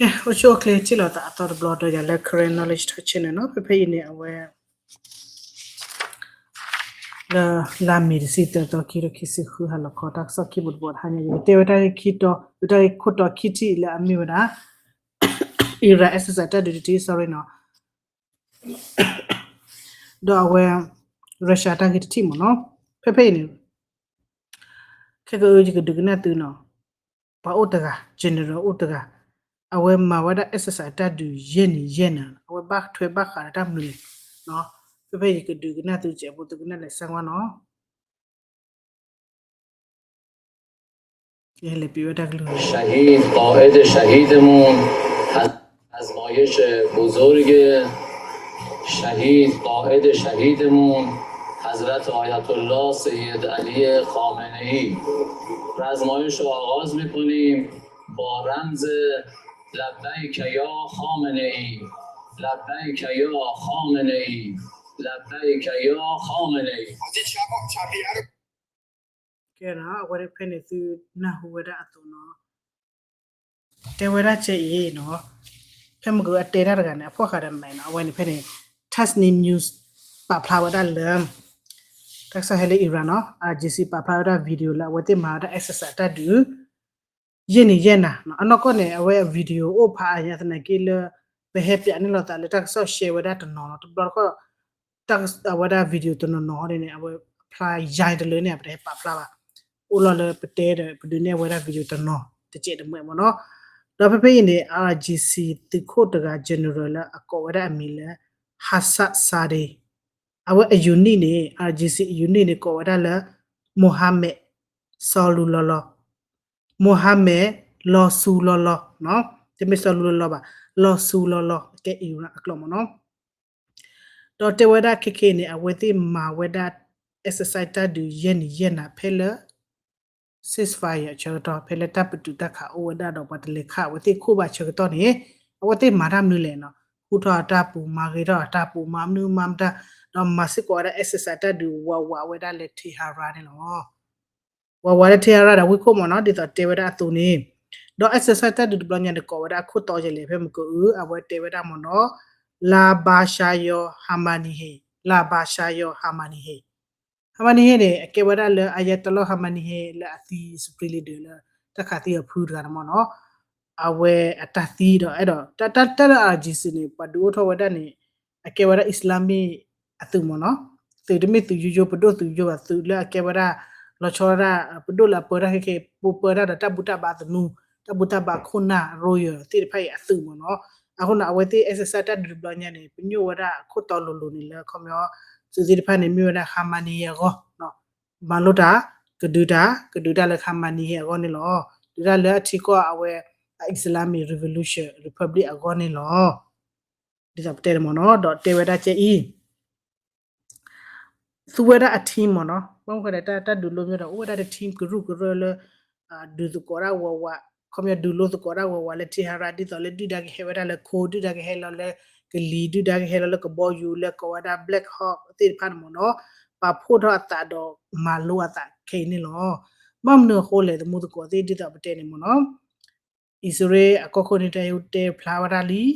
ကဲ အိၣ်ဆူၣ်အိၣ်ချ့ထံၣ်လိာ်သးအသီတဘျီဒီးယၤလၢ Karen Knowledge Talk Channel နီၤ. ဖဲဖဲအံၤန့ၣ် အဝဲ လၢ လါမ့ၤတဆံသၢသီ ခံကထိခံဆံဃု ဟါလီၤခီ တၢ်ကစီၣ်ခံဘိတဘိတဟါညါ ယကတဲဝဲတၢ်ဂ့ၢ်ခံတီၤ တၢ်ဂ့ၢ်ခိၣ်တီခံထံၣ်လၢအမ့ၢ်ဝဲဒၣ် Iran exercise တၢ်ဒုးတထံၣ် sorry နီၤ. ဒီးအဝဲ Russia တၢ်ဂ့ၢ်တထံၣ်မ့ၢ်နီၤ. ဖဲဖဲအံၤန့ၣ် ခဲကနံၣ်အံၤ ယကဒုးကနၣ်သုနီၤ, ပှၤအိၣ်တဂၤ general အိၣ်တဂၤ, အဝဲမၤဝဲဒၣ် exercise တၢ်ဒုးယဲၢ်နံၤယဲၢ်နၤ, အဝဲဘၣ်ထွဲဘၣ်ဃးဒီးတၢ်မနုၤလဲၣ်. ဖဲဖဲယကဒုးကနၣ်သုစဲးဖိ သုကနၣ်လဲၤစၢၤဝဲနီၤ. လဲၤပ့ၤဝဲတၢ်ကလုၢ် شهید قائد شهیدمون، آزمایش بزرگ شهید قائد شهیدمون حضرت آیت‌الله سید علی خامنه‌ای. آزمایش رو آغاز می‌کنیم با رمز لبیک یا خامنه‌ای، لبیک یا خامنه‌ای، لبیک یا خامنه‌ای. ကဲနီၤ အဝဲဖဲန့ၣ်သုနၢ်ဟူဝဲဒၣ်အသိးနီၤ, တဲဝဲဒၣ်ကဲအံၤနီၤ, ဖဲမ့ၢ်ကအတဲတၢ်တဂၤန့ၣ် အဖီၣ်ဃာ်ဒီးမဲာ်နီၤ, အဝဲန့ၣ်ဖဲန့ၣ် Tasnim News ပာ်ဖျါဝဲဒၣ်လၢ တၢ်ကစီၣ်ဟဲလၢ Iran နီၤ, IRGC ပာ်ဖျါဝဲဒၣ် video လၢအဝဲသ့ၣ်မၤဝဲဒၣ် exercise တၢ်ဒုး ယဲၢ်နံၤယဲၢ်နၤ, အနီၢ်ကီၢ်န့ၣ် အဝဲ video အိၣ်ဖးအါညါသနာ်က့လၢ ပဟဲပၠးန့ၢ်လိာ်သးလၢတၢ်ကစီၣ် share ဝဲဒၣ်တနီၤနီၤ တဘျီတခီၣ် အဝဲဒၣ် video တနီၤနီၤဟီန့ၣ် အဝဲဖျါယါတလၢန့ၣ် ပတဟဲပာ်ဖျါဘၣ်, အိၣ်လီၤလၢပတဲဒီး ပဒုးနဲၣ်ဝဲဒၣ် video တနီၤ တစဲးတမှဲးမ့ၢ်နီၤ. ဒီးဖဲဖဲအံၤန့ၣ် IRGC သုးခိၣ်တဂၤ general လၢအကိးဝဲဒၣ်အမံၤလၢ Hassad Sadegh, အဝဲအ unit န့ၣ် IRGC unit န့ၣ် ကိးဝဲဒၣ်လၢ Mohammed စီၤလူလီၤလီၤ Mohammed လီၤဆူလီၤလီၤ, တမ့ၢ်စီၤလူလီၤလီၤဘၣ်, လီၤဆူလီၤလီၤ ကဲ Iran အကျိာ်မ့ၢ်နီၤ. ဒီးတဲဝဲဒၣ်ခဲခဲအံၤန့ၣ် အဝဲသ့ၣ်မၤဝဲဒၣ် exercise တၢ်ဒုးယဲၢ်နံၤယဲၢ်နၤဖဲလၢ ceasefire အဆၢကတီၢ် ဖဲလၢတၢ်ပတုာ်တၢ်ခးအိၣ်ဝဲဒၣ်ဒီး ပှၤတလဲၤခးအဝဲသ့ၣ်ခိၣ်ဘၣ်ဆၢကတီၢ်န့ၣ် အဝဲသ့ၣ်မၤတၢ်မနုၤလဲၣ်နီၤ, ဟူထီၣ်အတၢ်ပူၤ မၤဂ့ၤထီၣ်အတၢ်ပူၤ မၤမနုၤမၤမတၢ်, ဒီးမၤစ့ၢ်ကီးဝဲဒၣ် exercise တၢ်ဒုးဝးဝးဝဲဒၣ်လၢ Tehran န့ၣ်လီၤ. ဝးဝးလၢ Tehran ဒီးဝ့ၢ်ခိၣ်မ့ၢ်နီၤ ဒ်သိးတဲဝဲဒၣ်အသိးန့ၣ်, ဒီး exercise တၢ်ဒုးတဘျီညါန့ၣ် ကိးဝဲဒၣ်အခိၣ်တီယဲလဲၣ် ဖဲမ့ၢ်ကအု အဝဲတဲဝဲဒၣ်မ့ၢ်နီၤ Labashar Khamenei, Labashar Khamenei, Khamenei န့ၣ် အကဲဝဲဒၣ်လၢ Ayatollah Khamenei လၢအသံ supreme leader လၢ တၢ်ခးသံအဖုတဂၤန့ၣ်မ့ၢ်နီၤ, အဝဲအတၢ်သံဒီးအဲၣ်ဒိး တၢ်လၢ IRGC န့ၣ် ပှၤဒုးအိၣ်ထီၣ်ဝဲဒၣ်န့ၣ် အကဲဝဲဒၣ် Islamic အသုးမ့ၢ်နီၤ, သုးတမ့ၢ်သုးယိယိ ပဒိၣ်သုးယိဘၣ် သုးလၢအကဲဝဲဒၣ် လီၤဆီဝဲဒၣ် ပဒိၣ်လၢအပၢတၢ်ခဲခဲ ပပၢတၢ်ဒီးတၢ်ဘူၣ်တၢ်ဘါသနူ တၢ်ဘူၣ်တၢ်ဘါခိၣ်နၢ် royal သ့ၣ်တဖၣ်အံၤအသုးမ့ၢ်နီၤ. အဃိန့ၣ် အဝဲသ့ၣ် exercise တၢ်ဒုးတဘျီညါန့ၣ် ပညိၣ်ဝဲဒၣ်အခိၣ်တီလိၤလိၤန့ၣ်လၢ ခီပညီ သုးသ့ၣ်တဖၣ်န့ၣ် မ့ၢ်ဝဲဒၣ် Khamenei အဂီၢ် မၤလိတၢ် ကဒုးတၢ် ကဒုးတၢ်လၢ Khamenei အဂီၢ်န့ၣ်လီၤ. ဒုးတၢ်လၢအထံကီၢ်အဝဲ Islamic Revolution Republic အဂီၢ်န့ၣ်လီၤ. ဒ်သိးပတဲန့ၣ်မ့ၢ်နီၤ ဒီးတဲဝဲဒၣ်ကဲအံၤ သူဝဲဒၣ်အ team မ့ၢ်နီၤ ဘၣ်မနုၤဃိလဲၣ် တၢ်ဒုးလိမ့ၢ်ဒီး အိၣ်ဝဲဒၣ်တ team ကရူၢ်ကရၢလၢ ဒုးသကိးတၢ်ဝးဝး ခီပညီဒုးလိသကိးတၢ်ဝးဝးလၢ Tehran ဒ်သိးလၢဒုၣ်ဒါကဟဲဝဲဒၣ်လၢ ခိ ဒုၣ်ဒါကဟဲလီၤလၢကလံၤ ဒုၣ်ဒါကဟဲလီၤလၢကဘီယူၤ လၢကိးဝဲဒၣ် Black Hawk သ့ၣ်တဖၣ်န့ၣ်မ့ၢ်နီၤ ပာ်ဖှိၣ်ထီၣ်အသးဒီးမၤလိအသးခဲအံၤန့ၣ်လီၤ. ဘၣ်မနုၤအဃိလဲၣ် သမူသကိးသ့ၣ် ဒ်သိးပတဲန့ၣ်မ့ၢ်နီၤ အံၣ်စရ့လးအကီၢ်ခိၣ်န့ၣ် တၢ်ဟဲတဲဖျါဝဲဒၣ်လံ ဒီး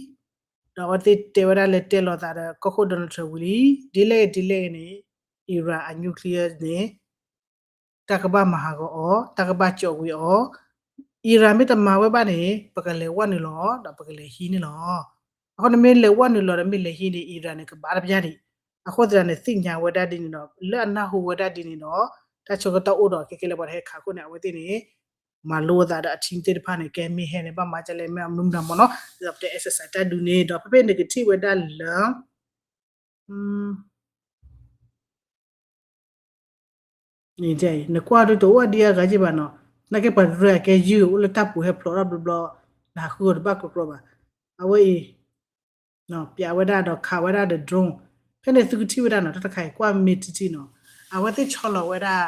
အဝဲသ့ၣ်တဲဝဲဒၣ်လၢတဲလိာ်သးဒီးကီၢ်ခိၣ် Donald Trump ဝံၤလံ ဒ်လဲၣ်ဒ်လဲၣ်န့ၣ် Iran အ nuclear န့ၣ် တၢ်ကဘၣ်မၤဟးဂီၤအီၤ တၢ်ကဘၣ်ကၠီၣ်ဝံၤအီၤ Iran မ့ၢ်တမၤဝဲဘၣ်န့ၣ် ပကလဲၤဝဲနုာ်လီၤဒီးပကလဲၤဟံးန့ၣ်လီၤ. အဃိန့ၣ်မ့ၢ်လဲၤဝဲနုာ်လီၤဒီးမ့ၢ်လဲၤဟံးန့ၣ် Iran န့ၣ် ကဘၣ်တပျၢ်ဒံး အဃိသတးန့ၣ် သ့ၣ်ညါဝဲဒၣ်ဒ်န့ၣ်ဒီး လၢအနၢ်ဟူဝဲဒၣ်ဒ်န့ၣ်ဒီး တၢ်ဆၢကတီၢ်အိၣ်ဒီးခဲကဲလၢပှၤတဟဲခးခိၣ်န့ၣ် အဝဲသ့ၣ်န့ၣ် မၤလိအသးဒီးအ team သ့ၣ်တဖၣ်န့ၣ် ကဲမ့ၢ်ဟဲန့ၣ် ဘၣ်မၤဒ်လဲၣ် မ့ၢ်အမနုၤမတၤမ့ၢ်နီၤ ဒ်သိးပတဲ exercise တၢ်ဒုးန့ၣ်ဒီး ဖဲဖဲန့ၣ်ကထံၣ်ဝဲဒၣ်လၢ နကွၢ်ဒ်တအိၣ်ဒံးအဂၤက့ဘၣ်နီၤ, နာ်က့ပှၤတရၢအကဲယုၢ် အိၣ်လၢတၢ်ပူၤဟဲဖျိးထီၣ်ဘျီဘျီ, နဟးဃုအီၤတဘၣ်ကြီကြီဘၣ်. အဝဲအံၤ ပျးဝဲဒၣ်ဒီးခးဝဲဒၣ်ဒီး drone, ဖဲန့ၣ်သုကထံၣ်ဝဲဒၣ်နီၤ တၢ်တခါအံၤကွၢ်မ့ၢ်ထံထံနီၤ, အဝဲသ့ၣ်ဆီလီၤဝဲဒၣ်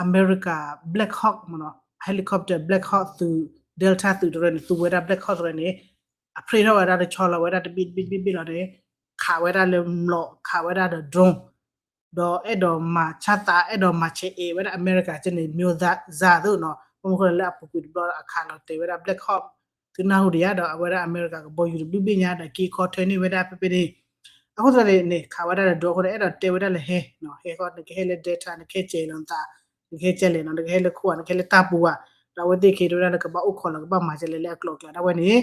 America Black Hawk မ့ၢ်နီၤ, helicopter Black Hawk သုး Delta သုးတရၢန့ၣ် သူဝဲဒၣ် Black Hawk တရၢန့ၣ် အဖျ့ထီၣ်ဝဲဒၣ်ဒီးဆီလီၤဝဲဒၣ်တဘ့ၣ်တဘ့ၣ်တဘ့ၣ်တဘ့ၣ်လီၤန့ၣ် ခးဝဲဒၣ်လၢမျိာ် ခးဝဲဒၣ်ဒီး drone, ဒီးအဲၣ်ဒိးမၤဆါသး အဲၣ်ဒိးမၤဆဲးအဲးဝဲဒၣ် အမဲရကၤကန့ၣ် မျိာ်သၣ်သိးနီၤ, ဘၣ်မနုၤဃိလဲၣ်လၢအပူၤကွံာ်တဘျီအခးလီၤတဲာ်ဝဲဒၣ် Black Hawk သုနၢ်ဟူဒံးဧါ ဒီးအဝဲဒၣ်အမဲရကၤကဘီယူၤတဘျုးဘ့ၣ်ညါဒီးက့ၤခီထၢန့ၢ်ဝဲဒၣ်ဖဲဖဲန့ၣ် အဃိသတးန့ၣ် ခးဝဲဒၣ်ဒီးဒြိအဃိန့ၣ် အဲၣ်ဒိးတဲဝဲဒၣ်လၢဟဲ ဟဲဃီ နကဟဲလၢ Delta နကဟဲကဲလီၤနသး နကဟဲကဲလဲၣ်နီၤ နကဟဲလၢခိၣ်ဧါ နကဟဲလၢတၢ်ပူၤဧါ ဒီးအဝဲသ့ၣ်က့ၤတဲဝဲဒၣ်လၢကဘၣ်အိၣ်ခိးလီၤ ကဘၣ်မၤကဲလဲၣ်လၢအကျိၤအကျဲ ဒ်ဝဲန့ၣ်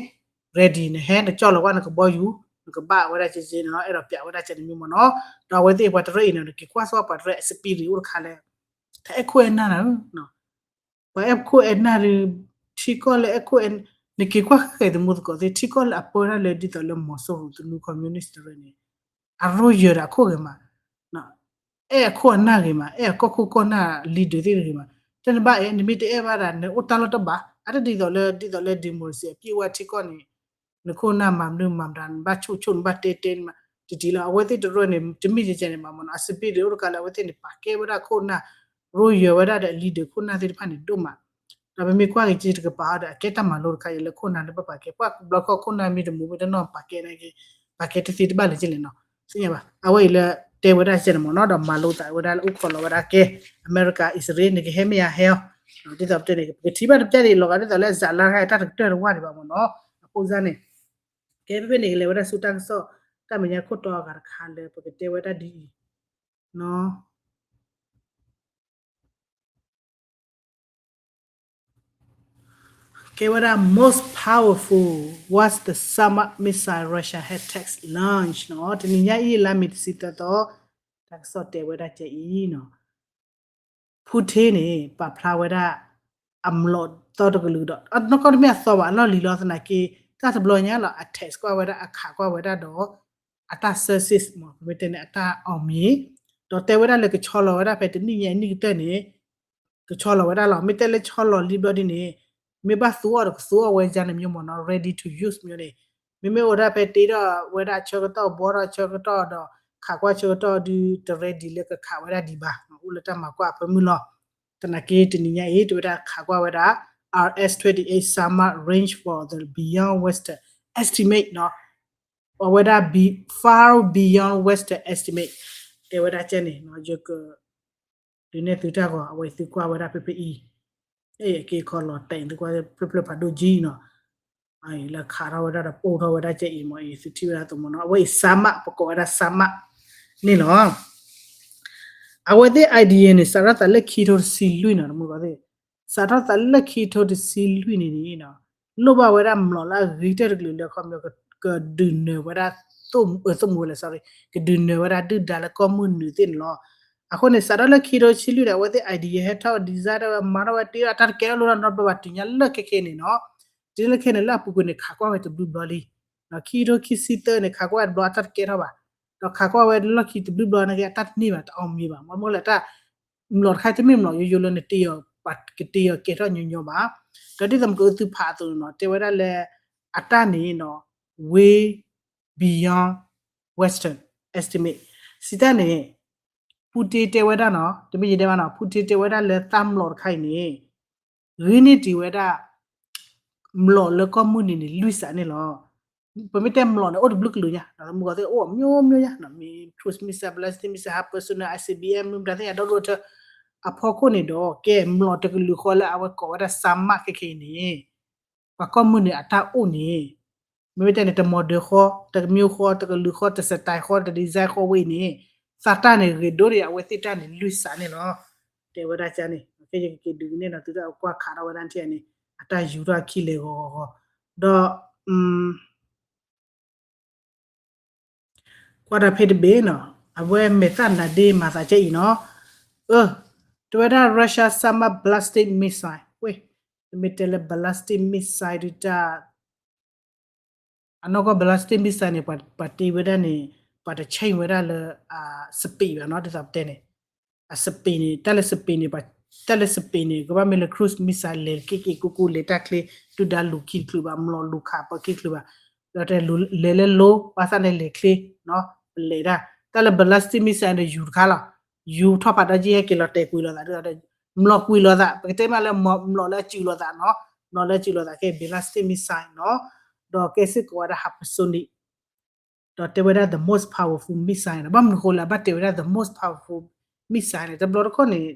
ready နဟဲ နကၠီၣ်လီၤကွၢ်နကဘီယူၤ နကဘၣ်ဝဲဒၣ်ကဲကဲနီၤ အဲၣ်ဒိးပျးဝဲဒၣ်ကဲန့ၣ်မ့ၢ်မ့ၢ်နီၤ ဒီးအဝဲသ့ၣ်ပှၤတရၢအံၤနီၤ နက့ၤကွၢ်စ့ၢ်ကီးပှၤတရၢ spirit အိၣ်တခါလၢ တၢ်အဲၣ်ခိၣ်အဲၣ်နၢ်နီၤ ပှၤအဲၣ်ခိၣ်အဲၣ်နၢ်ဒီး ထံကီၢ်လၢအဲၣ်ခိၣ်အဲၣ် နက့ၤကွၢ်ဃဲၤသမူသကိးသ့ၣ် ထံကီၢ်လၢအပၢတၢ်လၢဒ်သိးလၢမီၤစိရိၤသနူ communist တရၢန့ၣ် အရိယၢၤဒီးအခိၣ်ဂ့ၤမး အဲၣ်အခိၣ်အနၢ်ဂ့ၤမး အဲၣ်အကီၢ်ခိၣ်ကီၢ်နၢ် leader သ့ၣ်တဂ့ၤမး တၢ်နဘၣ်အဲၣ် နမ့ၢ်တအဲၣ်ဘၣ်ဒၣ် နအိၣ်တၢ်လီၢ်တဘၣ် အတဒ်သိးလၢ ဒ်သိးလၢ democracy အပြည့်အဝထံကီၢ်န့ၣ် နခိၣ်နၢ်မၤမနုၤမၤမတၤ နဘၣ်ဆိၣ်ဆိၣ် နဘၣ်တဲတဲ တတံၤလီၤ အဝဲသ့ၣ်တရၢန့ၣ် တမ့ၢ်ယဲၢ်န့ၣ်ဘၣ်မ့ၢ်နီၤ အ spirit အိၣ်တခါလၢအဝဲသ့ၣ်န့ၣ် ပာ်ကဲဝဲဒၣ်ခိၣ်နၢ် ရိယၢၤဝဲဒၣ်ဒီး leader ခိၣ်နၢ်သ့ၣ်တဖၣ်န့ၣ်ဒိၣ်မး ဒီးပမ့ၢ်ကွၢ်က့ၤက့ၤတကပၤဟီဒီး အကဲတၢ်မၤလိတခါအံၤလၢခိၣ်နၢ်လၢဘၣ်ပာ်ကဲ ပှၤဘျီခီခိၣ်နၢ်မ့ၢ်တမူမ့ၢ်တနီၢ်ပာ်ကဲန့ၣ်က့ၤ ပာ်ကဲတသ့တဘၣ်လၢက့ၤလဲၣ်နီၤ သ့ၣ်ညါဘၣ် အဝဲအံၤလၢတဲဝဲဒၣ်ကဲန့ၣ်မ့ၢ်နီၤ ဒီးမၤလိသးဝဲဒၣ်လၢအိၣ်ခိးလီၤဝဲဒၣ်ကဲ အမဲရကၤ အံၣ်စရ့လး နကဟဲမ့ၢ်ယါဟဲအီၤ ဒ်သိးပတဲန့ၣ် ပကထံၣ်ဘၣ်တပျၢ်န့ၣ် လီၤဂာ်ဒ်သိးလၢ ဇာတ်လမ်း တၢ်တကတၢၢ်တဝၢ်ဒံးဘၣ်မ့ၢ်နီၤ အဃိန့ၣ် ကဲဖဲဖဲန့ၣ် ကလဲၤဝဲဒၣ်ဆူတၢ်ကစီၣ် တၢ်မဲာ်ညါခိၣ်တီအဂၤတခါလၢပကတဲဝဲဒၣ်ဒ်အံၤ ကဲဝဲဒၣ် most powerful was the Sarmat missile Russia had test launch နီၤ တနံၤညါအံၤလါမ့ၤတဆံသၢသီ တၢ်ကစီၣ်တဲဝဲဒၣ်ကဲအံၤနီၤ Putin န့ၣ် ပာ်ဖျါဝဲဒၣ် အမျိာ်သီတကလုာ်ဒီး နီၢ်ကီၢ်တမ့ၢ်အသီဘၣ် အလီၢ်လံၤလီၤသနာ်က့ တၢ်တဘျီညါလီၤ အ test ကွၢ်ဝဲဒၣ် အခးကွၢ်ဝဲဒၣ်ဒီး အတၢ် success မ့ၢ် ပမ့ၢ်တဲန့ၣ် အတၢ်အီၣ်မံၤ ဒီးတဲဝဲဒၣ်လၢကဆီလီၤဝဲဒၣ်ဖဲတနံၣ်ညါအနံၣ်ကတၢၢ်န့ၣ် ကဆီလီၤဝဲဒၣ်လီၤ မ့ၢ်တဲလၢဆီလီၤလံဘျီဒ်န့ၣ် မ့ၢ်ဘၣ်သူအီၤဒီးကသူအီၤဝဲဒၣ်န့ၣ်မ့ၢ်နီၤ ready to use မ့ၢ်န့ၣ် မ့မ့ၢ်အိၣ်ဒၣ်ဖဲတ့ထီၣ်ဝဲဒၣ်ဆၢကတီၢ် ဘှီထီၣ်ဆၢကတီၢ်ဒီး ခးကွၢ်ဆၢကတီၢ်ဒုး တ ready လၢကခးဝဲဒၣ်ဒံးဘၣ် အိၣ်လၢတၢ်မၤကွၢ်အဖၢမုၢ်လီၤ. သနာ်က့တနံၤညါအံၤ တဲဝဲဒၣ်ခးကွၢ်ဝဲဒၣ် R S twenty-eight Sarmat range for the beyond Western estimate နီၤ အဝဲဒၣ် far beyond Western estimate တဲဝဲဒၣ်ကဲန့ၣ် ယက ဒုးနဲၣ်သုတၢ်ဂီၤ အဝဲသုကွၢ်ဝဲဒၣ်ဖဲဖဲအံၤ အက့ခီလီၤတဲာ်သုကွၢ်ဖျၢၣ်ဖျၢၣ်ဖးဒိၣ်ကံနီၤ လၢခးထီၣ်ဝဲဒၣ်ဒီးပိၢ်ထီၣ်ဝဲဒၣ်ကဲအံၤမ့ၢ်အံၤ သုထံၣ်ဝဲဒၣ်သမူနီၤ အဝဲအံၤ Sarmat ပကိးဝဲဒၣ် Sarmat န့ၣ်လီၤ. အဝဲသ့ၣ် idea န့ၣ် စးထီၣ်သးလၢခံထိတဆံလွံၢ်နီၤ တမူကီၢ်သ့ၣ် စးထီၣ်သးလၢခံထိတဆံလွံၢ်န့ၣ်န့ၣ် လိၣ်ဘၣ်ဝဲဒၣ်မျိာ်လၢအဂ့ၤကတၢၢ်တကလုာ်လၢခီပညီ ကဒုးနၢၤဝဲဒၣ် သိၣ်မူဝဲလဲၣ် sorry ကဒုးနၢၤဝဲဒၣ်ဒုၣ်ဒါလၢကီၢ်မုၢ်နုာ်သ့ၣ်န့ၣ်လီၤ. အဃိန့ၣ် စးထီၣ်လၢခံထိတဆံလွံၢ်န့ၣ် အဝဲသ့ၣ် idea ဟဲထီၣ် design ထီၣ်ဝဲ မၤထီၣ်ဝဲတ့ထီၣ် အတၢ်တကဲထီၣ်လိၣ်ထီၣ်နီတဘျီဘၣ် တုၤညါလၢခဲခဲန့ၣ်နီၤ တုၤလၢခဲန့ၣ်လၢအပူၤကွံာ်န့ၣ် ခးကွၢ်ဝဲတဘျုးဘျီလံ ခံထိခံဆံသၢန့ၣ် ခးကွၢ်ဝဲတဘျီအတၢ်တကဲထီၣ်ဘၣ် ဒီးခးကွၢ်ဝဲလီၢ်ခံတဘျုးဘျီန့ၣ်က့ အတၢ်တန့ၢ်ဘၣ် တအီၣ်မံၤဘၣ် မ့ၢ်မ့ၢ်လၢတၢ် မျိာ်တခါတမ့ၢ်မျိာ်ယိယိလၢနတ့အီၤ ကတ့အီၤကဲထီၣ်ညီညီဘၣ် ဒီးဒ်သိးမ့ၢ်ကသုဖးအသိးန့ၣ်နီၤ တဲဝဲဒၣ်လၢ အတၢ်န့ၣ်နီၤ way beyond Western estimate စံးတၢ်န့ၣ် Putin တဲဝဲဒၣ်နီၤ တမ့ၢ်ယတဲဘၣ်နီၤ Putin တဲဝဲဒၣ်လၢတၢ်မျိာ်တခါအံၤန့ၣ် ဂ့ၤန့ၢ်တ့ၢ်ဝဲဒၣ် မျိာ်လၢကီၢ်မုၢ်နုာ်န့ၣ် လွံၢ်စးန့ၣ်လီၤ. ပမ့ၢ်တဲမျိာ်န့ၣ် အိၣ်တဘျုးကလုာ်ညါ မုၢ်ကီၢ်သ့ၣ်အိၣ် မျိုးမျိုးညါ မ့ၢ် cruise missile ballistic missile hypersonic I C B M မ့ၢ်မတၤသ့ၣ်ညါဒီဒိၣ်ထၢ အဖီခိၣ်န့ၣ်ဒီး ကဲမျိာ်တကလုာ်ဃီလၢအဝဲကိးဝဲဒၣ် Sarmat ခဲခဲအံၤန့ၣ် ပှၤကီၢ်မုၢ်နုာ်အတၢ်အိၣ်န့ၣ် မ့မ့ၢ်တဲန့ၣ် တမီၤဒၢၤဃီ တကမျိုးဃီ တကလုာ်ဃီ တ style ဃီ တ design ဃီဝဲအံၤန့ၣ် သးတၢ်န့ၣ် ဂ့ၤဒိၣ်ဒံးအဝဲသ့ၣ်တၢ်န့ၣ် လွံၢ်စးန့ၣ်လီၤ. တဲဝဲဒၣ်ကန့ၣ် ခဲယကက့ၤဒုးကန့ၢ်နီၤ သုတၢ်ကွၢ်ခးထီၣ်ဝဲဒၣ်ထံၣ်န့ၣ် အတၢ်ယူၤထီၣ်အခံလဲၤဂီၤဂီၤဂီၤ ဒီး ကွၢ်တၢ်ဖဲတဘ့ၣ်နီၤ အဝဲမဲာ်သၣ်နၤဒ့မၤသးကဲအံၤနီၤ အၢ တဲဝဲဒၣ် Russia Sarmat ballistic missile ဝဲ မ့မ့ၢ်တဲလၢ ballistic missile ဒုးတၢ် အနီၢ်ကီၢ် ballistic missile န့ၣ် ပှၤတ့ဝဲဒၣ်န့ၣ် ပှၤတ change ဝဲဒၣ်လၢ speed ဘၣ်နီၤ ဒ်သိးပတဲန့ၣ် အ speed န့ၣ် တၢ်လၢ speed န့ၣ် တၢ်လၢ speed န့ၣ် ကဘၣ်မ့ၢ်လၢ cruise missile လဲၤက့ၤက့ၤကူကူလဲၤတၢ်ချ့ ဒုၣ်ဒါလူၤခံတချုးဘၣ် မျိာ်လူၤခးပၢခံတချုးဘၣ် ဒီးတဲလဲၤလၢလိ ဘၣ်ဆၣ်န့ၣ်လဲၤချ့ ပလဲၤဒၣ် တၢ်လၢ ballistic missile န့ၣ် ယူၤတခါလီၤ ယူၤထီၣ်ဖးဒီးက့ဟဲက့ၤလီၤတဲာ်ကွံာ်လိာ်သး မျိာ်ကွံာ်လိာ်သး ပကတဲမ့ၢ်လၢ မျိာ်လၢအစုၣ်လိာ်သးနီၤ မျိာ်လၢအစုၣ်လိာ်သးကဲ ballistic missile နီၤ ဒီးကဲစ့ၢ်ကီးဝဲဒၣ် hypersonic ဒီးတဲဝဲဒၣ် the most powerful missile န့ၣ် ဘၣ်မနုၤဃိလၢအဘၣ်တဲဝဲဒၣ် the most powerful missile န့ၣ် တဘျီတခီၣ်န့ၣ်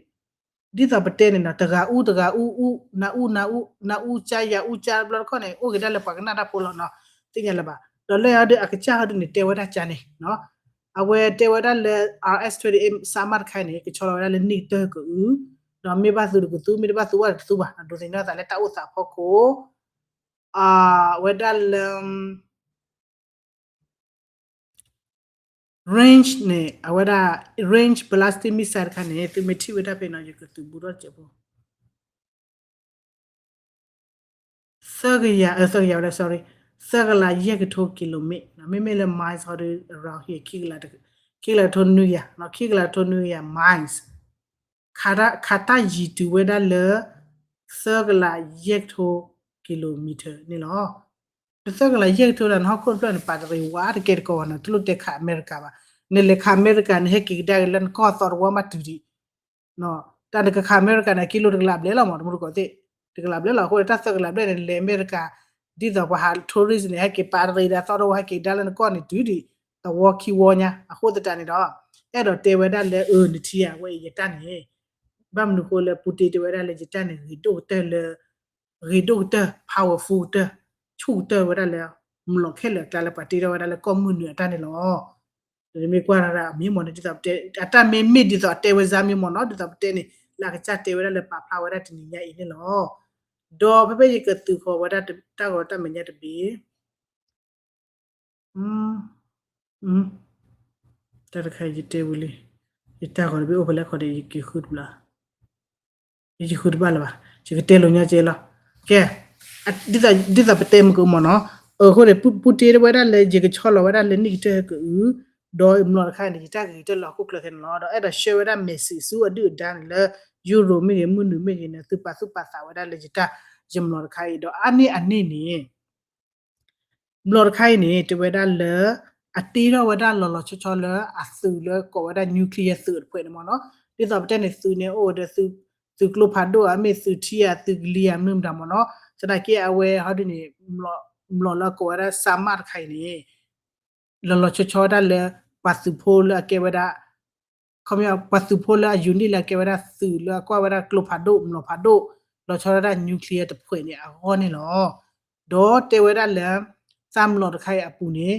ဒ်သိးပတဲန့ၣ်နီၤ တဂၤအူတဂၤအူအူ နၤအူနၤအူ နၤအူကၠါယၤအူကၠါဘျီတခီၣ်န့ၣ် အိၣ်က့ၤဒၣ်လၢပှၤကနၣ်တၢ်ဖိလီၤနီၤ သ့ၣ်ညါလၢၤဘၣ်. ဒီးလၢအဒုးအကစၢ်ဟီဒုးန့ၣ် တဲဝဲဒၣ်ကၠါန့ၣ် အဝဲတဲဝဲဒၣ်လၢ R S twenty-eight စးမးတခါအံၤန့ၣ် ကဆီလီၤဝဲဒၣ်လၢနံၣ်ကတၢၢ်ကအု ဒီးမ့ၢ်ဘၣ်သုတကသူ မ့ၢ်တဘၣ်သုဘၣ်တကသူဘၣ် ဒိးသန့ၤအသးလၢတၢ်အိၣ်သးအဖီခိၣ် ဝဲဒၣ်လၢ range န့ၣ် အဝဲဒၣ် range ballistic missile တခါန့ၣ် သုမ့ၢ်ထံၣ်ဝဲဒၣ်ဖဲနီၤ ယကသုးဘူးထီၣ်စဲးဖိ သၢကယၤ သၢကယၤဝဲဒၣ် sorry သၢကလးယဲၢ်ကထိ kilometer မ့မ့ၢ်လၢ miles ဟီဒုး around here ခံကလး ခံကလးကထိနွံကယၤ ခံကလးကထိနွံကယၤ miles ခးတၢ်ယံၤတုၤဝဲဒၣ်လၢ သၢကလးယဲၢ်ကထိ kilometer န့ၣ်လီၤ. ဒီးသၢကလးယဲၢ်ကထိလၢနဟီၣ်ခိၣ်တဖျၢၣ်န့ၣ် ပာ်တရံးဝးတကဲတကီးဘၣ်နီၤ တလိၣ်တဲခးအမဲရကၤဘၣ်. နလဲၤခးအမဲရကၤန့ၣ် ဟဲက့ၤကဒါက့ၤလၢနကီၢ်သီတဝီမးတုၤဒံး တၢ်နကခးအမဲရကၤန့ၣ် ကံလိတကလးဘျဲၣ်လီၤမး တမူတကိးသ့ၣ် တကလးဘျဲၣ်လီၤ. အဃိန့ၣ် တၢ်သၢကလးဘျဲၣ်န့ၣ် လဲၤအမဲရကၤ ဒ်သိးပှၤဟး tourist န့ၣ် ဟဲက့ၤပာ်တရံးဒီးသီတဝီ ဟဲက့ၤဒါလၢနကီၢ်န့ၣ်တုၤဒံး သဝီခံဝီညါ အဃိသတးန့ၣ်ဒီး အဲၣ်ဒိးတဲဝဲဒၣ်လၢ အၢ နထံၣ်ဧါ ဝဲအံၤယတၢ်န့ၣ် ဘၣ်မနုၤဃိလၢ Putin တဲဝဲဒၣ်လၢယတၢ်န့ၣ် ဂ့ၤဒိၣ်ကတၢၢ်လၢ ဂ့ၤဒိၣ်ကတၢၢ် powerful ကတၢၢ် ဆူၣ်ကတၢၢ်ဝဲဒၣ်လၢ မျိာ်ခဲလၢာ်အကျါလၢပှၤတ့ထီၣ်ဝဲဒၣ်လၢကီၢ်မုၢ်နုာ်အတၢ်န့ၣ်လီၤ. ဒီးမ့ၢ်ကွၢ်တၢ်မ့ၢ်မ့ၢ်နီၤ ဒ်သိးပတဲ အတၢ်မ့မ့ၢ်ဒ်သိးအတဲဝဲစါမ့ၢ်မ့ၢ်နီၤ ဒ်သိးပတဲန့ၣ် လၢအကစၢ်တဲဝဲဒၣ်လၢပာ်ဖျါဝဲဒၣ်တနံၤညါအံၤန့ၣ်လီၤ. ဒီးဖဲဖဲယကသုးဃီၤဝဲဒၣ်တၢ်ဂီၤတၢ်မဲာ်ညါတဘ့ၣ် တၢ်တခါယတဲဝံၤလံ ယတၢ်ဂီၤတဘ့ၣ်အိၣ်ဖဲလဲၣ်ခီဒီး ယက့ၤဃုတဘျီ ယဃုတဘၣ်လၢၤဘၣ် ယကတဲလိာ်ညါကဲလီၤ. ကဲ ဒ်သိးပတဲမုၢ်ကမီၤနီၤ အဃိန့ၣ် ပူတ့ဝဲဒၣ်လၢ ယကဆီလီၤဝဲဒၣ်လၢနံၣ်ကတၢၢ်ကအု ဒီးမျိာ်တခါအံၤန့ၣ် ယတၢ်ဂ့ၤကတၢၢ်လၢဟီၣ်ခိၣ်ချၢခဲန့ၣ်လီၤ. ဒီးအဲၣ်ဒိးဆှၢဝဲဒၣ် message ဆူအဒုၣ်အဒါန့ၣ်လၢ ယူရိၤမ့ၢ်ဂ့ၤ မုၢ်နုာ်မ့ၢ်ဂ့ၤန့ၣ် သုပာ်သူၣ်ပာ်သးဝဲဒၣ်လၢယတၢ် ယမျိာ်တခါအံၤ ဒီးအါန့ၢ်အန့ၣ်န့ၣ် မျိာ်တခါအံၤန့ၣ် တဲဝဲဒၣ်လၢ အတ့ထီၣ်ဝဲဒၣ်လီၤလီၤဆီဆီလၢအသုးလၢကိးဝဲဒၣ် nuclear သုးတဖှဲးန့ၣ်မ့ၢ်နီၤ. ဒ်သိးပတဲန့ၣ် သုးန့ၣ်အိၣ်ဝဲဒီး သုးကျိဖးဒိၣ်ဧါ မ့ၢ်သုးထံဧါ သုးကလံၤဧါ မနုၤမတၤမ့ၢ်နီၤ. သနာ်က့အဝဲဟီဒ်န့ၣ် မျိာ်လၢအကိးဝဲဒၣ် စးမးတခါအံၤန့ၣ် လီၤလီၤဆီဆီဝဲဒၣ်လၢ ပှၤသုးဖိလၢအကဲဝဲဒၣ် ခီပညီ ပှၤသုးဖိလၢအ unit လၢအကဲဝဲဒၣ်သုးလၢအကွၢ်ဝဲဒၣ်ကျိဖးဒိၣ် မျိာ်ဖးဒိၣ် လီၤဆီဒၣ် nuclear တဖှဲးန့ၣ်အဂီၢ်န့ၣ်လီၤ. ဒီးတဲဝဲဒၣ်လၢ သးမျိာ်တခါအံၤအပူၤန့ၣ်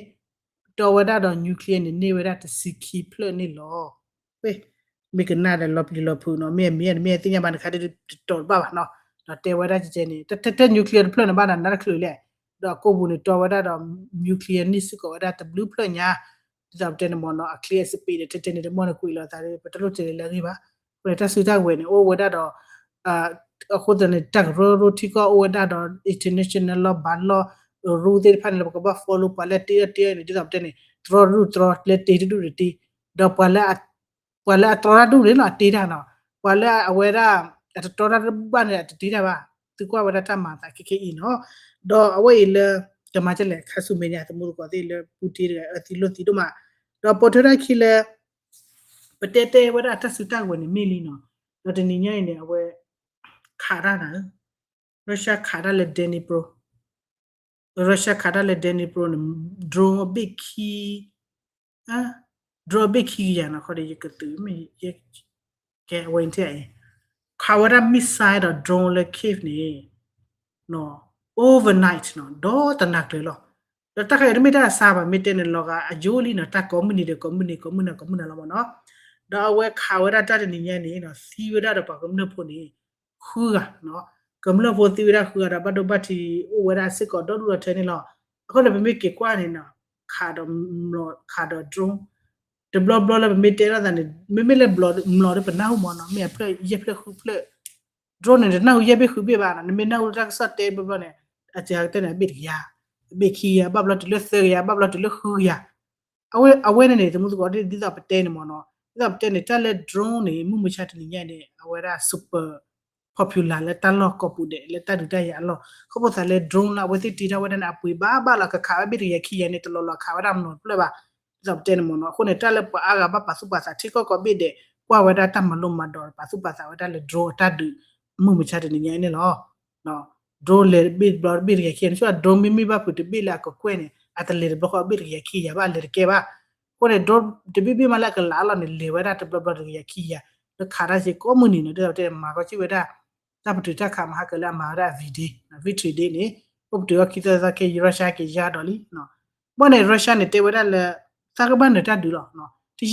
တီဝဲဒၣ်ဒီး nuclear န့ၣ် န့ၢ်ဝဲဒၣ်တဆံခံဖျၢၣ်န့ၣ်လီၤ. မ့ၢ်ကနၣ်ဒီးလီၤပျံၤလီၤဖုးနီၤ မ့ၢ်အမ့ၢ်တမ့ၢ်သ့ၣ်ညါဘၣ်တခါတတီၤတဘၣ်ဘၣ်နီၤ. ဒီးတဲဝဲဒၣ်ကဲန့ၣ် တထဲ nuclear တဖျၢၣ်န့ၣ်ဘၣ်ဒီး နတချုးလဲၣ် ဒီးအကိာ်ပူၤန့ၣ် တီဝဲဒၣ်ဒီး nuclear န့ၢ်စ့ၢ်ကီးဝဲဒၣ်တဘျုးဖျၢၣ်ညါ ဒ်သိးပတဲန့ၣ်မ့ၢ်နီၤ အချ့အစပံးဒီး ထဲထဲန့ၣ်တမီၢ်န့ၣ်ကွံာ်လီၤသး ပတလိၣ်တဲလၢအဂ့ၢ်ဘၣ်. အဃိန့ၣ်တၢ်စုတၢ်ဝဲၤန့ၣ် အိၣ်ဝဲဒၣ်ဒီး အဃိသတးန့ၣ် တၢ်ကရၢကရိထံကီၢ်အိၣ်ဝဲဒၣ်ဒီး international law ဘၣ်လီၢ် rule သ့ၣ်တဖၣ်န့ၣ်လၢပကဘၣ် follow ပှၤလၢတဲအီၤတဲအီၤန့ၣ် ဒ်သိးပတဲန့ၣ် တြီတဒူၣ်တြီ လၢတ့တဒူၣ်တတ့ ဒီးပှၤလၢ ပှၤလၢအတြီတၢ်ဒူၣ်န့ၣ်နီၤ အတ့တၢ်နီၤ ပှၤလၢအဝဲဒၣ် အတတြီတၢ်ဘၣ်န့ၣ် အတတ့တၢ်ဘၣ်. သုကွၢ်ဝဲဒၣ်တၢ်မၤအသးခဲခဲအံၤနီၤ ဒီးအဝဲအံၤလၢ ကမၤကလဲၣ် ခါဆူမဲာ်ညါ သမူသကိးသ့ၣ်လၢ ပူတ့တဂၤအၢသံလိၣ်သံဒိၣ်မး ဒီးပိာ်ထွဲထီၣ်ခံလၢ ပတဲတဲဝဲဒၣ်တၢ်စုတၢ်ဝဲၤန့ၣ်မ့ၢ်လံနီၤ ဒီးတနံၤညါအံၤန့ၣ် အဝဲ ခးတၢ်နၤ Russia ခးတၢ်လၢ Dnipro Russia ခးတၢ်လၢ Dnipro န့ၣ် drone အဘ့ၣ်ခံ drone အဘ့ၣ်ခံကယၤနီၤ ခီဒီးယကသုးမ့ၢ် ကဲအဝဲထံၣ်အံၤ ခးဝဲဒၣ် missile ဒီး drone လၢ Kyiv န့ၣ် overnight နီၤ ဒီးတနၤကျၢၤလီၤ. ဒီးတၢ်ခါအံၤတမ့ၢ်တၢ်အဆါဘၣ် မ့ၢ်တဲန့ၣ်လီၤဂာ်အယိလံနီၤ တၢ်ကိးမုၢ်နံၤဒီးကိးမုၢ်နံၤ ကိးမုၢ်နၤကိးမုၢ်နၤလီၤမ့ၢ်နီၤ. ဒီးအဝဲခးဝဲဒၣ်တၢ်တနံၤညါန့ၣ်နီၤ သံဝဲဒၣ်ဒီးပှၤကမျၢၢ်ဖိန့ၣ် ဃုဂၤနီၤ ကမျၢၢ်ဖိသံဝဲဒၣ်ဃုဂၤဒီး ဘၣ်ဒိဘၣ်ထံးအိၣ်ဝဲဒၣ်စ့ၢ်ကီးဒီဒူၣ်ဒီထၢန့ၣ်လီၤ. အဃိန့ၣ် ပမ့ၢ်က့ၤကွၢ်န့ၣ်နီၤ ခးဒီး ခးဒီး drone တဘျီဘျီလၢပမ့ၢ်တဲလိာ်သးန့ၣ် မ့မ့ၢ်လၢ မျိာ်ဒီးပနၢ်ဟူမ့ၢ်နီၤ မ့ၢ်အဖျၢၣ်ယဲၢ်ဖျၢၣ်ဃုဖျၢၣ် drone န့ၣ် တနၢ်ဟူယဲၢ်ဘ့ၣ်ဃုဘ့ၣ်ဘၣ်နီၤ နမ့ၢ်နၢ်ဟူလၢတၢ်ကစီၣ်တဲဘျီဘျီန့ၣ် အစှၤကတၢၢ်န့ၣ် အဘ့ၣ်တကယၤ အဘ့ၣ်ခံကယၤ ဘၣ်ဘျီတုၤလၢသၢကယၤ ဘၣ်ဘျီတုၤလၢဃုကယၤ အဝဲန့ၣ်န့ၣ် သမူသကိးဒ်သိးပတဲန့ၣ်မ့ၢ်နီၤ ဒ်သိးပတဲန့ၣ် တၢ်လၢ drone န့ၣ် မုၢ်မဆါတနံၤညါန့ၣ် အဝဲဒၣ် super popular လၢတၢ်လီၢ်ကိးပူၤဒဲး လၢတၢ်ဒုးတၢ်ယၤအလီၢ် ခီဖျိသးလၢ drone လၢအဝဲသ့ၣ်တ့ထီၣ်ဝဲဒၣ်န့ၣ် အပှ့ၤဘၣ်ဘၣ်လီၤ ကခးဝဲဘ့ၣ်တကယၤခံကယၤန့ၣ် တလီၤလီၤခးဝဲဒၣ်မျိာ်တဖျၢၣ်ဘၣ် ဒ်သိးပတဲန့ၣ်မ့ၢ်နီၤ အဃိန့ၣ် တၢ်လၢပှၤအါဂၤဘၣ်ပာ်သူၣ်ပာ်သးထံကီၢ်ကိးဘ့ၣ်ဒဲး ကွၢ်ဝဲဒၣ်တၢ်မၤလိမၤဒိးပာ်သူၣ်ပာ်သးဝဲဒၣ်လၢ drone အတၢ်ဒုး မုၢ်မဆါတနံၤညါန့ၣ်လီၤ. drone လဲၤတဘ့ၣ်တဘျီတဘ့ၣ်တကယၤခံကယၤ နဆိ drone မ့မ့ၢ်ဘၣ်ဖုးတဘ့ၣ်လၢအကကွဲၢ်န့ၣ် အတလဲၤတဘျီဃီဘ့ၣ်တကယၤခံကယၤဘၣ် အလဲၤတကဲဘၣ်. အဃိန့ၣ် drone တဘ့ၣ်ဘ့ၣ်မးလၢအကလးအလီၢ်န့ၣ် လဲၤဝဲဒၣ်တဘျီဘျီတကယၤခံကယၤ လၢခးတၢ်စ့ကိးမုၢ်နံၤန့ၣ် ဒ်သိးပတဲမၤကီၢ်စံၣ်ဝဲဒၣ် တၢ်ပတုာ်တၢ်ခးမၤဟါကၢၤလၢအမၤဝဲဒၣ် V-Day, Victory Day န့ၣ် အိၣ်ပတုာ်အီၤခံသီသီခဲအံၤ Russia က့ၤယါဒီးလံ. ဘၣ်န့ၣ် Russia န့ၣ် တဲဝဲဒၣ်လၢ သးကဘၣ်နုာ်တၢ်ဒုးလီၤ, တယံာ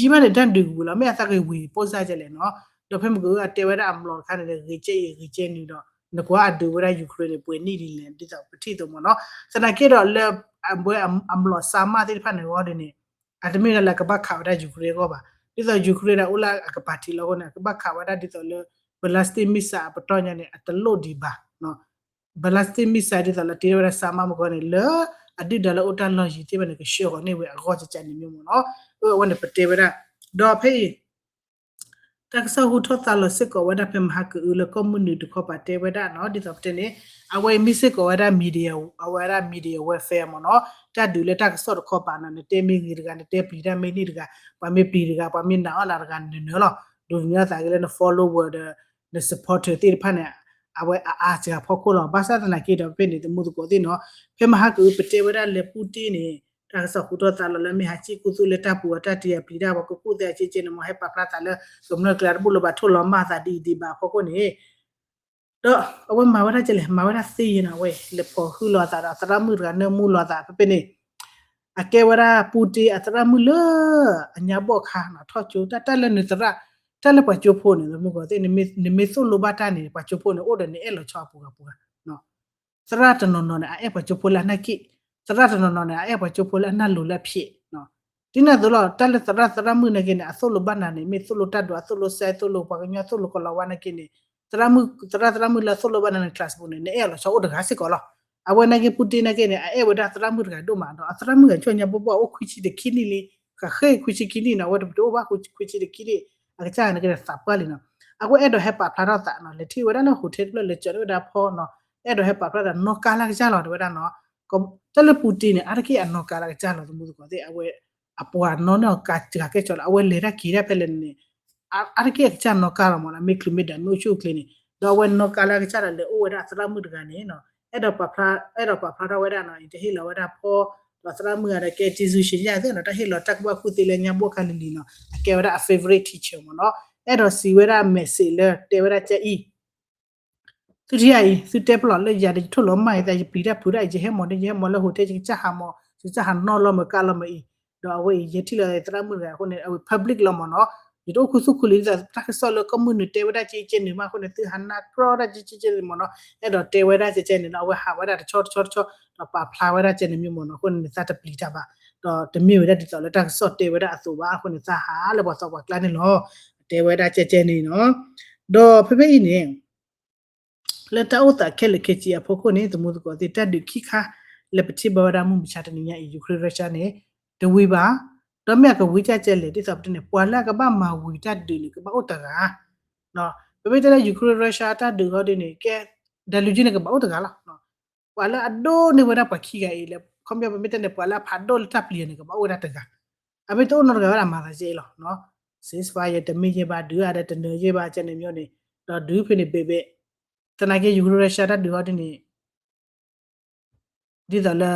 ်ဘၣ်န့ၣ် တၢ်ဒုးကဝံၤလီၤ, မ့ၢ်အသးကဝံၤပိၢ်စၢ်ကလဲၣ်နီၤ. ဒီးဖဲမ့ၢ်ကအုၣ်အတဲဝဲဒၣ်အမျိာ်တခါန့ၣ်ဒီး ဂ့ၤကဲအံၤဂ့ၤကဲနုၤဒီး နကွၢ်အဒုးဝဲဒၣ် Ukraine န့ၣ် ပှဲၤနံၣ်ဒ်လဲၣ် ဒ်သိးပထံၣ်အသိးမ့ၢ်နီၤ. သနာ်က့ဒီးလၢ အဝဲအမျိာ်စါမၣ်သ့ၣ်တဖၣ်န့ၣ်ဂီၢ်ဒ်န့ၣ် အတမ့ၢ်ဒၣ်လၢအကဘၣ်ခးဝဲဒၣ် Ukraine အဂီၢ်ဘၣ်. ဒ်သိး Ukraine န့ၣ် အိၣ်လၢအကပၤထံးလီၤအဃိန့ၣ် အကဘၣ်ခးဝဲဒၣ်ဒ်သိးလၢ ballistic missile အပတီၢ်ညါန့ၣ် အတလိၣ်ဒံးဘၣ် ballistic missile ဒ်သိးလၢတ့ထီၣ်ဝဲဒၣ်စါမၣ်မ့ၢ်ဂီၢ်န့ၣ် လၢအဒုၣ်ဒါလၢအိၣ်တၢ်လီၢ်ယံၤသ့ၣ်တဖၣ်န့ၣ် ကဆှၢဃီၤန့ၢ်ဝဲအဂီၢ်ကကန့ၣ်မ့ၢ်မ့ၢ်နီၤ. အဝဲန့ၣ်ပတဲဝဲဒၣ် ဒီးဖဲအံၤ တၢ်ကစီၣ်ဟူထီၣ်သါလီၤစ့ၢ်ကီးဝဲဒၣ်ဖဲမဟါကအုၣ်လၢကီၢ်မုၢ်နုာ်တခီပၤတဲဝဲဒၣ်နီၤ ဒ်သိးပတဲန့ၣ် အဝဲမ့ၢ်စ့ၢ်ကီးဝဲဒၣ် media အဝဲဒၣ် media warfare မ့ၢ်နီၤ. တၢ်ဒုးလၢတၢ်ကစီၣ်တခီပၤနီၤ နတဲမ့ၢ်ဂ့ၤတဂၤ နတဲပျံၤတၢ်မ့ၢ်န့ၢ်တဂၤ ပှၤမ့ၢ်ပျံၤတဂၤ ပှၤမ့ၢ်နာ်အီၣ်နၤတဂၤနနၢၤလီၤ. ဒိးသန့ၤအသးက့ၤလၢန follower ဒီး န supporter သ့ၣ်တဖၣ်န့ၣ် အဝဲအအါစှၤဖီခိၣ်လီၤ. ဘၣ်ဆၣ်သနာ်က့ဒီးဖဲန့ၣ် သမူသကိးသ့ၣ်နီၤ ဖဲမဟါကအုၣ်ပတဲဝဲဒၣ်လၢ Putin န့ၣ် တၢ်ကစီၣ်ဟူထီၣ်သါလီၤလၢမ့ၢ်ဟးစံၣ်ကူၣ်သူလၢတၢ်ပူၤအတၢ်တ့အပျံၤတၢ်ပှၤကကူၣ်သ့အက့က့န့ၣ် မ်ဟဲပာ်ဖျါသးလၢ ကမျၢၢ်ကျါတဘၣ်လၢၤဘၣ် ထိၣ်လီၤမၢ်သးဒ်အံၤဒံးဘၣ်အဖီခိၣ်န့ၣ် ဒီးအဝဲမၤဝဲဒၣ်ကလဲၣ် မၤဝဲဒၣ်သ့ယဲနီၤ အဝဲလဲၤဖီၣ်ဟုလိာ်အသးဒီးအသရၣ်မုၣ်တဂၤနၢမူလိာ်အသးဖဲဖဲန့ၣ် အကဲဝဲဒၣ် Putin အသရၣ်မုၣ်လၢ အညါဘီၣ်ခါနီၤ ထီၣ်ကၠိ တၢ်တၢ်လၢနသရၣ် တၢ်လၢပှၤကၠိဖိန့ၣ် သမူသကိးသ့ၣ် နမ့ၢ်သိၣ်လိဘၣ်တၢ်န့ၣ် ပှၤကၠိဖိန့ၣ် အိၣ်ဒီးနအဲၣ်လီၤဆီအပူၤဂၤပူၤဂၤ သရၣ်တနီၤနီၤန့ၣ် အအဲၣ်ပှၤကၠိဖိလၢအနၢ်က့ၣ်, သရၣ်တနီၤနီၤန့ၣ် အအဲၣ်ပှၤကၠိဖိလၢအနၢ်လိၤလၢအဖျဲး, ဒ်န့ၣ်အသိးလီၤ တၢ်လၢသရၣ်သရၣ်မုၣ်နာ်က့န့ၣ် အသိၣ်လိဘၣ်နၤန့ၣ် မ့ၢ်သိၣ်လိတၢ်ဒိး အသိၣ်လိစဲ သိၣ်လိပှၤကညီ သိၣ်လိကလီၤဝါနာ်က့န့ၣ် သရၣ်မုၣ် သရၣ်သရၣ်မုၣ်လၢအသိၣ်လိဘၣ်နၤန့ၣ် class ပူၤန့ၣ် နအဲၣ်လီၤဆီအိၣ်တဂၤစ့ၢ်ကီးလီၤ. အဝဲနာ်က့ Putin နာ်က့န့ၣ် အအဲၣ်ဝဲဒၣ်သရၣ်မုၣ်တဂၤဒိၣ်မးဒီး အသရၣ်မုၣ်ဂၤဆိညါဘီၣ်ဘီၣ် အိၣ်ခွံဆံတခံနံၣ်လံ, ဃးဃ့ၢ်ခွံဆံခံနံၣ်နီၤ အဝဲတအိၣ်ဘၣ်ခွံဆံခံနံၣ် အကစၢ်နာ်က့န့ၣ်သးပှၢ်လံနီၤ. အဝဲအဲၣ်ဒိးဟဲပာ်ဖျါထီၣ်သးနီၤ လဲၤထံၣ်ဝဲဒၣ်လၢ hotel တဖျၢၣ် လဲၤကၠီၤန့ၢ်ဝဲဒၣ်ဖီနီၤ အဲၣ်ဒိးဟဲပာ်ဖျါသးနီၢ်ကါလၢအကစၢ်လီၤ တဲဝဲဒၣ်နီၤ. တၢ်လၢ Putin န့ၣ် အါတက့ၢ်အနီၢ်ကါလၢအကစၢ်လီၤ သမူသကိးသ့ၣ် အဝဲ အပှၤနီၣ်န့ၢ်အီၤကါစှၤကဲၣ်ဆိးလီၤ အဝဲလဲၤတၢ်က့ၤတၢ်ဖဲလဲၣ်န့ၣ် အါတက့ၢ်အကစၢ်နီၢ်ကါလီၤမ့ၢ်နီၤ မ့ၢ်ချုးမ့ၢ်ဒၣ်မ့ၢ်အိၣ်ဆူၣ်အိၣ်ချ့န့ၣ် ဒီးအဝဲနီၢ်ကါလၢအကစၢ်ဒီးလဲၤအိၣ်ဝဲဒၣ်အသရၣ်မုၣ်တဂၤန့ၣ်နီၤ အဲၣ်ဒိးပာ်ဖျါ အဲၣ်ဒိးပာ်ဖျါထီၣ်ဝဲဒၣ်နီၤ အံၤတဟ့ၣ်လီၤဝဲဒၣ်ဖီ ဒီးသရၣ်မုၣ်ဂၤဒီးကဲ ကျေးဇူးရှင် ယၤသ့ၣ်နီၤ တၢ်ဟ့ၣ်လီၤတၢ်ကူၣ်ဘၣ်ကူၣ်သ့လၢညါဘီၣ်ခါလံၤလံၤနီၤ အကဲဝဲဒၣ်အ favorite teacher မ့ၢ်နီၤ အဲၣ်ဒိးစံးဝဲဒၣ် message လၢတဲဝဲဒၣ်ကအံၤ သုထံၣ်အံၤ သုတဲပလီၢ်လၢယၤဒီးယထိၣ်လီၤမၢ်ယသး ယပျံၤတၢ်ဖုးတၢ်အံၤ ယဟဲမီၢ်ဒီး ယဟဲမီၢ်လၢ hotel ယကစၢ်ဟးမီၢ် ယကစၢ်ဟးနီၣ်လီၤမၢ်ကါလီၤမၢ်အံၤ ဒီးအဝဲအံၤ ယထံၣ်လီၤသရၣ်မုၣ်တဂၤအဃိန့ၣ် အဝဲ public လီၤမ့ၢ်နီၤ ယတအိၣ်ခူသူၣ်ခူလံၤဒ်သိး တၢ်ကစီၣ်လၢကီၢ်မုၢ်နုာ်တဲဝဲဒၣ်ကဲကဲန့ၣ်မးအဃိန့ၣ် သုဟးနၢ်ကြီဒၣ်ကဲကဲန့ၣ်မ့ၢ်နီၤ အဲၣ်ဒိးတဲဝဲဒၣ်ကဲကဲန့ၣ်နီၤ အဝဲဟးဝဲဒၣ်တဆီတဆီတဆီ ဒီးပာ်ဖျါဝဲဒၣ်ကဲန့ၣ်မ့ၢ်မ့ၢ်နီၤ အဃိန့ၣ် သးတပျံၤတၢ်ဘၣ် ဒီးတမ့ၢ်ဝဲဒၣ်ဒ်သိးလၢတၢ်ကစီၣ်တဲဝဲဒၣ်အသိးဘၣ် အဃိန့ၣ် သးဟးလၢပှၤသီပှၤကျါန့ၣ်လီၤ တဲဝဲဒၣ်ကဲကဲန့ၣ်နီၤ ဒီးဖဲဖဲအံၤန့ၣ် လၢတၢ်အိၣ်သးခဲလၢာ်ခဲဆ့အဖီခိၣ်န့ၣ် သမူသကိးသ့ၣ် တၢ်ဒုးခံခါ လၢပထံၣ်ဘၣ်ဝဲဒၣ်မုၢ်မဆါတနံၤညါအံၤ Ukraine Russia န့ၣ် တဝံၤဘၣ်, ဒီးမ့ၢ်အကဝံၤကၢ်ကဲလဲၣ် ဒ်သိးပတဲန့ၣ် ပှၤလၢအကဘၣ်မၤဝံၤတၢ်ဒုးန့ၣ် ကဘၣ်အိၣ်တဂၤ ပမ့ၢ်တဲလၢ Ukraine Russia တၢ်ဒုးဟီဒ်န့ၣ် ကဲ ဒၣ်လူၤကၠံန့ၣ် ကဘၣ်အိၣ်တဂၤလီၤ. ပှၤလၢအဒိၣ်န့ၢ်ဝဲဒၣ်ပှၤခံဂၤအံၤလၢ ခီပညီပမ့ၢ်တဲန့ၣ် ပှၤလၢအဖးဒိၣ်လၢတၢ်ပျံၤန့ၣ် ကဘၣ်အိၣ်ဝဲဒၣ်တဂၤ, အမ့ၢ်တအိၣ်နီတဂၤဝဲဒၣ်မၤသးကဲအံၤလီၤ. ceasefire တမ့ၢ်ယဲဘၣ် ဒုးအါဒီးတနၢၤယဲဘၣ် ကဲန့ၣ်မ့ၢ်န့ၣ်, ဒီးဒုးဖဲန့ၣ်ဘဲဘဲ, သနာ်က့ Ukraine Russia တၢ်ဒုးဟီဒ်န့ၣ် ဒ်သိးလၢ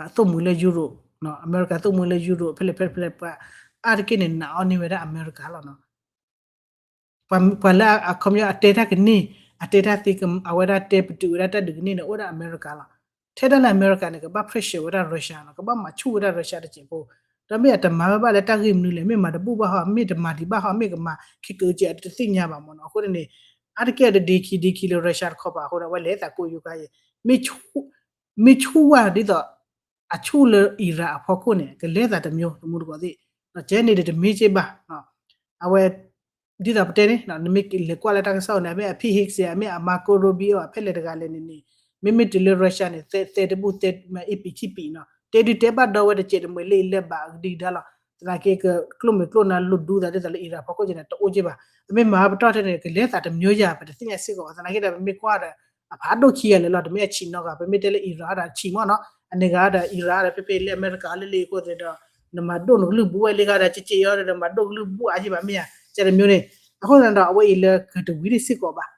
အသိၣ်မှံၤလၢ Europe နီၤ အမဲရကၤသိၣ်မှံၤလၢ Europe ဖဲလဲၣ်ဖဲလဲၣ်ဖဲလဲၣ် ပှၤအါတက့ၢ်န့ၣ် နာ်အီၤန့ၢ်ဝဲဒၣ်အမဲရကၤလီၤနီၤ. ပှၤလၢအခီပညီအတဲတၢ်ကန့ၢ် အတဲတၢ်သ့ အဝဲဒၣ်တဲပတုာ်ဝဲဒၣ်တၢ်ဒုးကန့ၢ်န့ၣ် အိၣ်ဝဲဒၣ်အမဲရကၤလီၤ. ထဲဒၣ်လၢအမဲရကၤန့ၣ် ကဘၣ် pressure ဝဲဒၣ် Russia နီၤ ကဘၣ်မၤဆူၣ်ဝဲဒၣ် Russia တစဲးဖိ, ဒီးမ့ၢ်အတမၤဝဲဘၣ်လၢတၢ်ဂ့ၢ်မနုၤလဲၣ် မ့ၢ်မၤတဘူၣ်ဘၣ်ဟီ မ့ၢ်တမၤဒံးဘၣ်ဟီ မ့ၢ်ကမၤကဲကဲကဲ တသ့ၣ်ညါဘၣ်မ့ၢ်နီၤ. အဃိန့ၣ် အါတက့ၢ်အတဒ့ခံဒ့ခံလၢ Russia တခီပၤအဃိဒီး အဝဲလဲၤသးကိးယူၤခါယဲ မ့ၢ်ဆူၣ်ဝဲဒ်သိး အဆူၣ်လၢ Iran အဖီခိၣ်န့ၣ် ကလဲၤသးတမျိုး သမူသကိးသ့ၣ်, ကဲန့ၣ်ဒီးတမ့ၢ်က့ဘၣ်. အဝဲ ဒ်သိးပတဲန့ၣ် နမ့ၢ်လဲၤကွၢ်လၢတၢ်ကစီၣ်န့ၣ် အမ့ၢ်အ Pete Hegseth အမ့ၢ်အ Marco Rubio အဖဲလဲၣ်တဂၤလဲၣ်န့ၣ်န့ၣ် မ့မ့ၢ်တုၤလၢ Russia န့ၣ် သဲတဘူၣ်သဲအံပံၤထံပံၤနီၤ တဲဒုးတဲဘၣ်ဒီဝဲတစဲးတမှဲၤလၢအံၤလၢဘၣ်အကဒံကဒါလီၤ. သနာ်က့ ကကျိၣ်မုာ်ကျိၣ်နါလိာ်ဒူသးဒ်သိးလၢ Iran ဖီခိၣ်ကဲန့ၣ် တအိၣ်က့ဘၣ်. အမ့ၢ်မၤပတီၢ်ထဲန့ၣ် ကလဲၤသးတမျိုးယၤ ပတသ့ၣ်ညါစ့ၢ်ကီး သနာ်က့ဒီး ပမ့ၢ်ကွၢ်ဒီး အဖးဒိၣ်ခံဂၤလၢာ်လီၤ တမ့ၢ်အဆံးနီတဂၤ ပမ့ၢ်တဲလၢ Iran ဒီးဆံးမ့ၢ်နီၤ အန့ၣ်ဂၤဒီး Iran ဒီး ဖဲဖဲလၢအမဲရကၤလၢလၢအံၤအဃိန့ၣ်ဒီး နမၤဒိၣ်နကလုၢ်ဘူးဝဲလံဂၤဒီး ကက့ၤအီၤဒီး မၤဒိၣ်ကလုၢ်ဘူးအါယံာ်ဘၣ်မ့ၢ်ဧါ ကဲတမျိုးန့ၣ် အဃိန့ၣ်ဒီး အဝဲအံၤလၢကတဝံၤဒံးစ့ၢ်ကီးဘၣ်.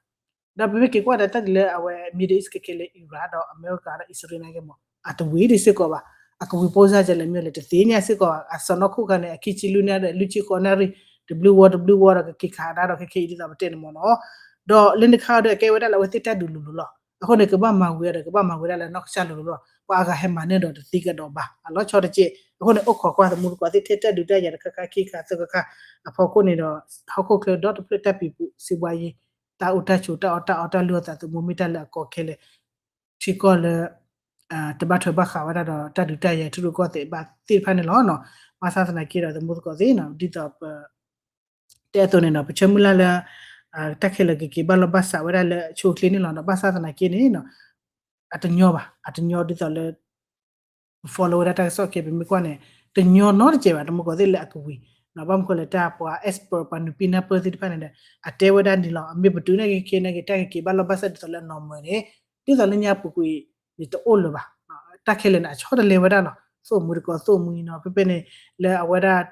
ဒီးပမ့ၢ်က့ၤကွၢ်ဒီးတၢ်ဒုးလၢအဝဲ Middle East ကဲကဲလၢ Iran ဒီးအမဲရကၤဒီးအံၣ်စရ့လးန့ၣ်က့မ့ၢ် အတဝံၤဒံးစ့ၢ်ကီးဘၣ်. အကဝံၤပိၢ်စၢ်ကဲလဲၣ်မ့ၢ်လဲၣ် တသ့ၣ်ညါစ့ၢ်ကီးဘၣ်. အစီၢ်နီၤခိၣ်ခါန့ၣ် အခံဆံလွံၢ်နၣ်ရံၣ် လွံၢ်ဆံဃိးနၣ်ရံၣ် တဘျုးဝီတဘျုးဝီဒီး ကက့ၤခးဒၣ်ဒီး ခဲခဲအံၤဒ်သိးပတဲန့ၣ်မ့ၢ်နီၤ. ဒီးလၢနခါဒီး အကဲဝဲဒၣ်လၢအဝဲသ့ၣ်တၢ်ဒုးလိၤလိၤလီၤ. အဃိန့ၣ် ကဘၣ်မၤဝံၤဒီး ကဘၣ်မၤဝံၤဒၣ်လၢနီၢ်ကစၢ်လိၤလိၤလီၤ. ပှၤအဂၤဟဲမၤန့ၢ်ဒီးတသံကဒီးဘၣ် အလီၤဆီတက့ၢ်. အဃိန့ၣ် အိၣ်ခိးကွၢ်သမူသကိးသ့ၣ် ထဲတၢ်ဒုးတၢ်ယၤတခါခါ ခံခါသၢခါခါ အဖီခိၣ်န့ၣ်ဒီး ဟီၣ်ခိၣ်ချၢဒီတဖျၢၣ် တၢ်ပံၤပူၤ စံးဘှါယံၤ တၢ်အိၣ်တၢ်ဆိး တၢ်အီၣ်တၢ်အီ တၢ်လုၢ်အီၣ်သးသမူ မ့ၢ်တၢ်လၢအကီခဲလၢာ် ထံကီၢ်လၢ တဘၣ်ထွဲဘၣ်ဃးဝဲဒၣ်ဒီး တၢ်ဒုးတၢ်ယၤ ထံရူၢ်ကီၢ်သဲးဘၣ်သ့ၣ်တဖၣ်န့ၣ်လီၤ. ဘၣ်ဆၣ်သနာ်က့ဒီး သမူသကိးသ့ၣ်နီၤ ဒ်သိးပ တဲအသိးန့ၣ်နီၤ ပဆၢမုၢ်လၢ်လၢ တၢ်ခဲလၢာ်ကက့ၤဘၣ်လီၢ်ဘၣ်စးဝဲဒၣ်လၢအဆိအချ့န့ၣ်လီၤ. ဘၣ်ဆၣ်သနာ်က့န့ၣ် အတညီဘၣ် အတညီဒ်သိးလၢ follow ဝဲဒၣ်တၢ်ကစီၣ်ခဲ ပမ့ၢ်ကွၢ်န့ၣ် တညီနီတစဲးဘၣ် သမူသကိးသ့ၣ်လၢအကဝံၤ ဘၣ်မနုၤဃိလဲၣ် တၢ်ပှၤ expert ပှၤနုာ်ပံနၢ်ပၢၢ်သ့ၣ်တဖၣ်န့ၣ်ဒီး အတဲဝဲဒၣ်န့ၣ်လီၤ. အမ့ၢ်ပတုာ်န့ၢ်က့ၤခဲန့ၣ်က့ၤ တၢ်ကက့ၤဘၣ်လီၢ်ဘၣ်စးဒ်သိးလၢအနီၢ်မၢၤန့ၣ် ဒ်သိးလၢညါပူၤကွံာ်န့ၣ် တအိၣ်လၢၤဘၣ်. တၢ်ခဲလၢာ်န့ၣ် အဆီတလဲဝဲဒၣ်လီၤ. သိၣ်မှံၤတကိးသိၣ်မှံၤနီၤ ဖဲဖဲန့ၣ် လၢအဝဲဒၣ်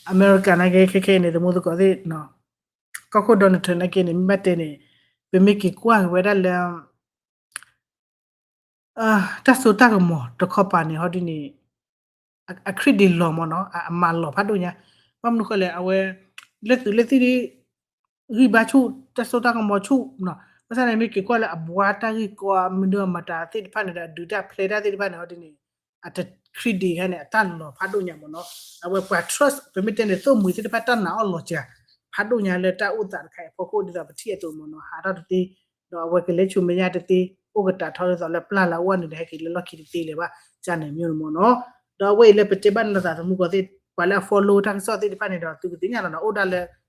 အမဲရကၤနာ်က့ ခဲခဲအံၤန့ၣ် သမူသကိးသ့ၣ် ကီၢ်ခိၣ် Donald Trump နာ်က့န့ၣ် မ့ၢ်ဘၣ်တဲန့ၣ် ပမ့ၢ်က့ၤကွၢ်က့ၤဝဲဒၣ်လၢ တၢ်စိတၢ်ကမီၤတခီပၤန့ၣ် ဟီဒ်န့ၣ် အ create ဒံးလီၤမ့ၢ်နီၤ အမၤလီၤဖးဒိၣ်ညါ ဘၣ်မနုၤဃိလဲၣ် အဝဲ လၢသုးလၢသံၣ်ဒ် ဂံၢ်ဘါဆူၣ် တၢ်စိတၢ်ကမီၤဆူၣ် ဘၣ်ဆၣ်န့ၣ် မ့ၢ်က့ၤကွၢ်လၢအဘှါတၢ်ဂ့ၢ်ကီ မနုၤအမၤတၢ်သ့ၣ်တဖၣ်န့ၣ်ဒီး အဒုးတၢ်ဖျဲးတၢ်သ့ၣ်တဖၣ်န့ၣ် ဟီဒ်န့ၣ် အတ create ဒံးခါန့ၣ် အတၢ်လီၤဖးဒိၣ်ညါမ့ၢ်နီၤ အဝဲပှၤ trust ပမ့ၢ်တဲန့ၣ် သိၣ်မှံၤသ့ၣ်တဖၣ်တၢ်နာ်အီၤလီၤစှၤ ဖးဒိၣ်ညါလၢတၢ်အိၣ်သးတခါအံၤအဖီခိၣ်ဒ်သိးပထံၣ်အသိးမ့ၢ်နီၤ ဟးထီၣ်တသ့ ဒီးအဝဲကလဲၤဆူမဲာ်ညါတသ့ အိၣ်ကတးထီဒ်သိးလၢပျၢ်လၢအအိၣ်န့ၣ်ဒီး ဟဲက့ၤလၢလီၢ်ခံတသ့လၢၤဘၣ် ကန့ၣ်မ့ၢ်မ့ၢ်နီၤ ဒီးအဝဲအံၤလၢပတဲဘၣ်န့ၣ်လီၤသးသမူသကိးသ့ၣ် ပှၤလၢအ follow တၢ်ကစီၣ်သ့ၣ်တဖၣ်န့ၣ်ဒီး သုကသ့ၣ်ညါလီၤနီၤ အိၣ်ဒၣ်လၢ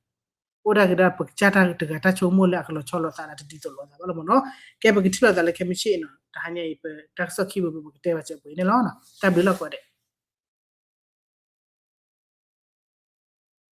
အိၣ်ဒၣ်က့ၤဒီးပကစၢ်တဂၤတၢ်ဆိကမိၣ်လၢအကလီၤဆီလိာ်သးဒီးတဒ်သိးလိာ်သးဘၣ်လီၤမ့ၢ်နီၤ ကဲပကထံၣ်လိာ်သးလၢခဲမုၢ်ဆ့ၣ်နီၤ တဟါညါအံၤ ပတၢ်ကစီၣ်ခံဘိဘိပကတဲဘၣ်စဲးပှဲၤန့ၣ်လီၤ တၢ်ဘျုးလီၤကိးဂၤဒဲး